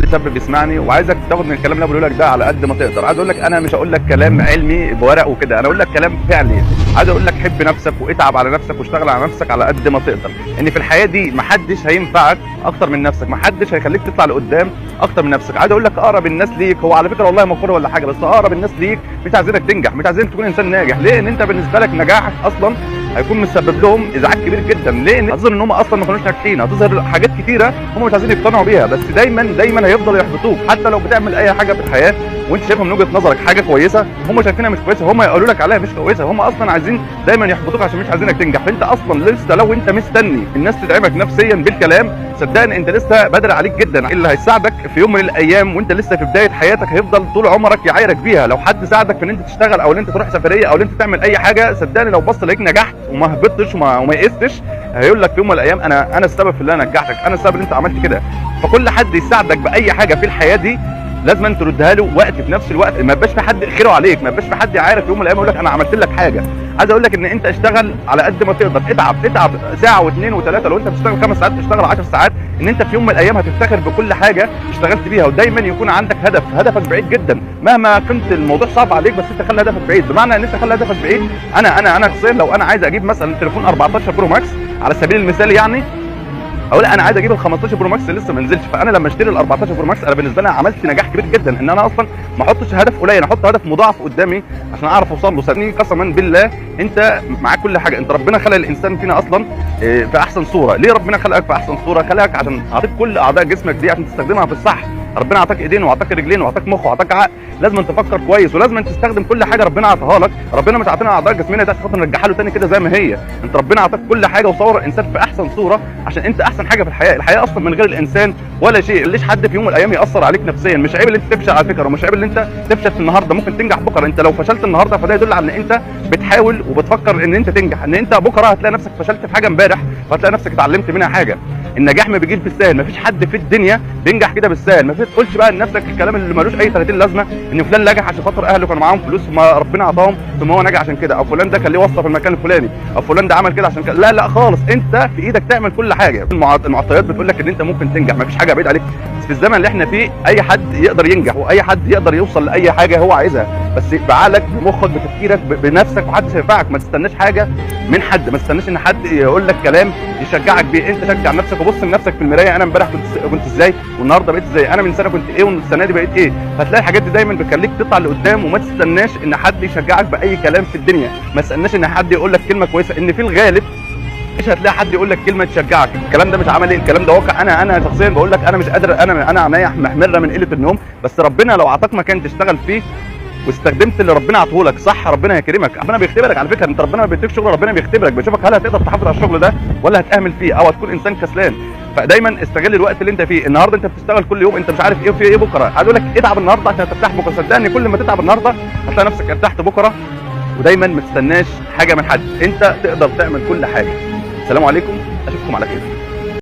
لكل شاب بيسمعني، وعايزك تاخد من الكلام اللي انا بقوله لك ده على قد ما تقدر. عايز اقول لك انا مش هقول لك كلام علمي بورق وكده، انا اقول لك كلام فعلي. عايز اقول لك حب نفسك واتعب على نفسك واشتغل على نفسك على قد ما تقدر. ان في الحياة دي محدش هينفعك اكتر من نفسك، محدش هيخليك تطلع لقدام اكتر من نفسك. عايز اقول لك اقرب الناس ليك، هو على فكرة والله مقولة ولا حاجة، بس اقرب الناس ليك مش عايزينك تنجح، مش عايزينك تكون انسان ناجح. ليه؟ ان انت بالنسبة لك نجاحك اصلا هيكون مسبب لهم ازعاج كبير جدا. ليه؟ ان هتظهر ان هم اصلا ما كانوش ناجحين، هتظهر حاجات كتيرة هم مش عايزين يقتنعوا بيها، بس دايما دايما هيفضلوا يحبطوك. حتى لو بتعمل اي حاجة في الحياة وانت شايفها من وجهه نظرك حاجة كويسة، هم شايفينها مش كويسة، هم يقولوا لك عليها مش كويسة. هم اصلا عايزين دايما يحبطوك عشان مش عايزينك تنجح. فانت اصلا لسه لو انت مستني الناس تدعمك نفسيا بالكلام، صدقني انت لسه بدري عليك جدا. اللي هيساعدك في يوم من الايام وانت لسه في بداية حياتك هيفضل طول عمرك يعايرك بيها. لو حد ساعدك في ان انت تشتغل او ان انت تروح سفرية او ان انت تعمل اي حاجة، صدقني لو بص لقيت نجحت وما هبطتش وما يئستش، هيقول لك في يوم من الايام انا السبب في اللي انا نجحتك، انا السبب اللي انت عملت كده. فكل حد يساعدك باي حاجة في الحياة دي لازم انت تردها له وقت في نفس الوقت. ما يبقاش في حد خيره عليك، ما يبقاش في حد عارف في يوم من الايام يقول لك انا عملت لك حاجة. عايز اقول لك ان انت اشتغل على قد ما تقدر، اتعب اتعب ساعة واثنين وثلاثة، لو انت بتشتغل 5 ساعات تشتغل 10 ساعات، ان انت في يوم من الايام هتفتخر بكل حاجة اشتغلت بيها. ودايما يكون عندك هدف، هدفك بعيد جدا مهما كنت الموضوع صعب عليك، بس انت خلي هدفك بعيد. بمعنى ان انت خلي هدفك بعيد. انا شخصيا لو انا عايز اجيب مثلا تليفون 14 Pro Max على سبيل المثال، يعني اقول انا عايز اجيب ال 15 Pro Max اللي لسه ما نزلش، فانا لما اشتري ال 14 Pro Max انا بالنسبة لي عملت نجاح كبير جدا. ان انا اصلا ما احطش هدف قليل، احط هدف مضاعف قدامي عشان اعرف اوصل له. صدقني قسما بالله انت معاك كل حاجة. انت ربنا خلق الانسان فينا اصلا في احسن صوره. ليه ربنا خلقك في احسن صوره؟ خلقك عشان اعطيك كل اعضاء جسمك دي عشان تستخدمها في الصح. ربنا اعطاك ايدين واعطاك رجلين واعطاك مخ واعطاك عقل، لازم تفكر كويس ولازم تستخدم كل حاجة ربنا عطاها لك. ربنا مش عاطينا اعضاء جسمنا ده عشان خاطر نرجعها له تاني كده زي ما هي. انت ربنا عطاك كل حاجة وصور الانسان في احسن صوره عشان انت احسن حاجة في الحياة. الحياة اصلا من غير الانسان ولا شيء. ليش حد في يوم من الايام ياثر عليك نفسيا؟ مش عيب ان انت تفشل على فكرة، ومش عيب ان انت تفشل في النهارده، ممكن تنجح بكره. انت لو فشلت النهارده فده يدل على ان انت بتحاول وبتفكر ان انت تنجح. ان انت بكره هتلاقي نفسك فشلت في حاجة امبارح فهتلاقي نفسك اتعلمت منها حاجة. النجاح ما بيجيش بالسهل، مفيش حد في الدنيا بينجح كده بالسهل. ما تقولش بقى لنفسك الكلام اللي ملوش اي 30 لازمه، ان فلان نجح عشان خاطر اهله كانوا معاهم فلوس وما ربنا عطاهم ثم هو نجح عشان كده، او فلان ده كان ليه واسطه في المكان الفلاني، او فلان ده عمل كده عشان كده. لا لا خالص، انت في ايدك تعمل كل حاجة. المعطيات بتقول لك ان انت ممكن تنجح، مفيش حاجة بعيد عليك. في الزمن اللي احنا فيه اي حد يقدر ينجح واي حد يقدر يوصل لاي حاجة هو عايزها، بس بعقلك بمخك بتفكيرك بنفسك، محدش هينفعك. ما تستناش حاجة من حد، ما تستناش ان حد يقول لك كلام يشجعك بيه. انت شجع نفسك وبص لنفسك في المراية، انا امبارح كنت ازاي والنهارده بقيت ازاي، انا من سنة كنت ايه والسنة دي بقيت ايه. هتلاقي الحاجات دي دايما بتخليك تطلع لقدام. وما تستناش ان حد يشجعك باي كلام في الدنيا، ما تستناش ان حد يقول لك كلمة كويسة، ان في الغالب مش هتلاقي حد يقول لك كلمة تشجعك. الكلام ده مش عملي، الكلام ده واقع. انا شخصيا بقول لك انا مش قادر، انا عينيا محمرة من قلة النوم، بس ربنا لو اعطاك مكان تشتغل فيه واستخدمت اللي ربنا عطاه لك صح، ربنا هيكرمك. ربنا بيختبرك على فكرة. انت ربنا ما بيديكش شغل، ربنا بيختبرك، بيشوفك هل هتقدر تحافظ على الشغل ده ولا هتأهمل فيه او هتكون انسان كسلان. فدايما استغل الوقت اللي انت فيه. النهارده انت بتشتغل كل يوم، انت مش عارف ايه في ايه بكره. عايز اقول لك اتعب النهارده عشان ترتاح بكره. صدقني كل ما تتعب النهارده هتلاقي نفسك ارتحت بكره. ودايما ما تستناش حاجة من حد، انت تقدر تعمل كل حاجة. السلام عليكم، اشوفكم على خير.